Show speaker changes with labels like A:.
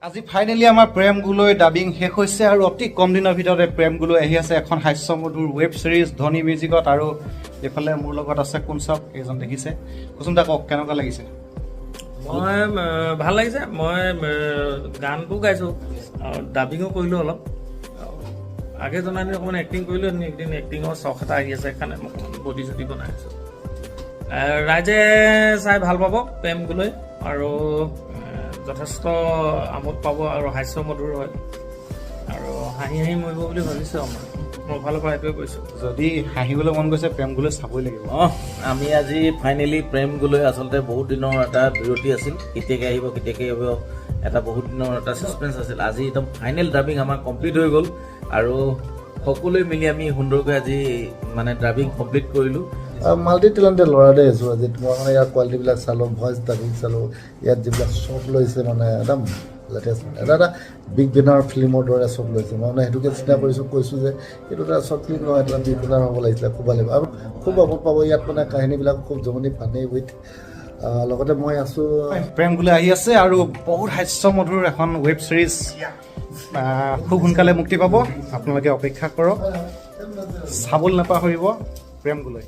A: আজি ফাইনেলি আমাৰ প্ৰেম গুলৈ ডাবিং শেষ হৈছে আৰু অতি কম দিনৰ ভিতৰতে প্ৰেম গুলৈ আহি আছে, এখন হাস্যমধুৰ ৱেব ছিৰিজ ধ্বনি মিউজিকত। আৰু এইফালে মোৰ লগত আছে কোন চাওক, এইজন দেখিছে। কুচুম দা, কওক, কেনেকুৱা লাগিছে?
B: মই ভাল লাগিছে। মই গানটোও গাইছোঁ আৰু ডাবিঙো কৰিলোঁ অলপ। আৰু আগে জনা দিন অকণমান এক্টিং কৰিলোঁ। একদিন এক্টিঙৰ চখ এটা আহি আছে, সেইকাৰণে মই অকণমান বডি চডি বনাই আছোঁ। ৰাইজে চাই ভাল পাব প্ৰেম গুলৈ আৰু যথেষ্ট আমোদ পাব আৰু হাস্যমধুৰ হয় আৰু হাঁহি হাঁহি মৰিব বুলি ভাবিছোঁ। আৰু মই মোৰ ফালৰ পৰা সেইটোৱে কৈছোঁ।
A: যদি হাঁহিবলৈ মন গৈছে, প্ৰেম গুলৈ চাবই লাগিব।
C: অঁ, আমি আজি ফাইনেলি প্ৰেম গুলৈ, আচলতে বহুত দিনৰ এটা বিৰতি আছিল, কেতিয়াকে আহিব কেতিয়াকে আহিব, এটা বহুত দিনৰ এটা ছাছপেঞ্চ আছিল। আজি একদম ফাইনেল ডাবিং আমাৰ কমপ্লিট হৈ গ'ল আৰু সকলোৱে মিলি আমি সুন্দৰকৈ আজি মানে ডাবিং কমপ্লিট কৰিলোঁ।
D: মাল্টি টেলেণ্টেড ল'ৰা দেই সুৰজিত। মই মানে ইয়াৰ কোৱালিটিবিলাক চালোঁ, ভইচ ডাবিং চালোঁ, ইয়াত যিবিলাক শ্বট লৈছে, মানে একদম লেটেষ্ট, এটা এটা বিগ বেনাৰ ফিল্মৰ দৰে শ্বট লৈছে। মই মানে সেইটোকে চিন্তা কৰিছোঁ, কৈছোঁ যে এইটো এটা শ্বৰ্ট ফিল্ম নহয়, এটা বিগ বেনাৰ হ'ব লাগিছিলে। খুব ভাল লাগিব আৰু খুব আমোদ পাব ইয়াত। মানে কাহিনীবিলাক খুব জমনি, ফানি উইথ লগতে মই আছোঁ।
A: প্ৰেম গুলৈ আহি আছে আৰু বহুত হাস্যমধুৰ এখন ৱেব ছিৰিজ খুব সোনকালে মুক্তি পাব। আপোনালোকে অপেক্ষা কৰক, চাবলৈ নাপাহৰিব প্ৰেম গুলৈ।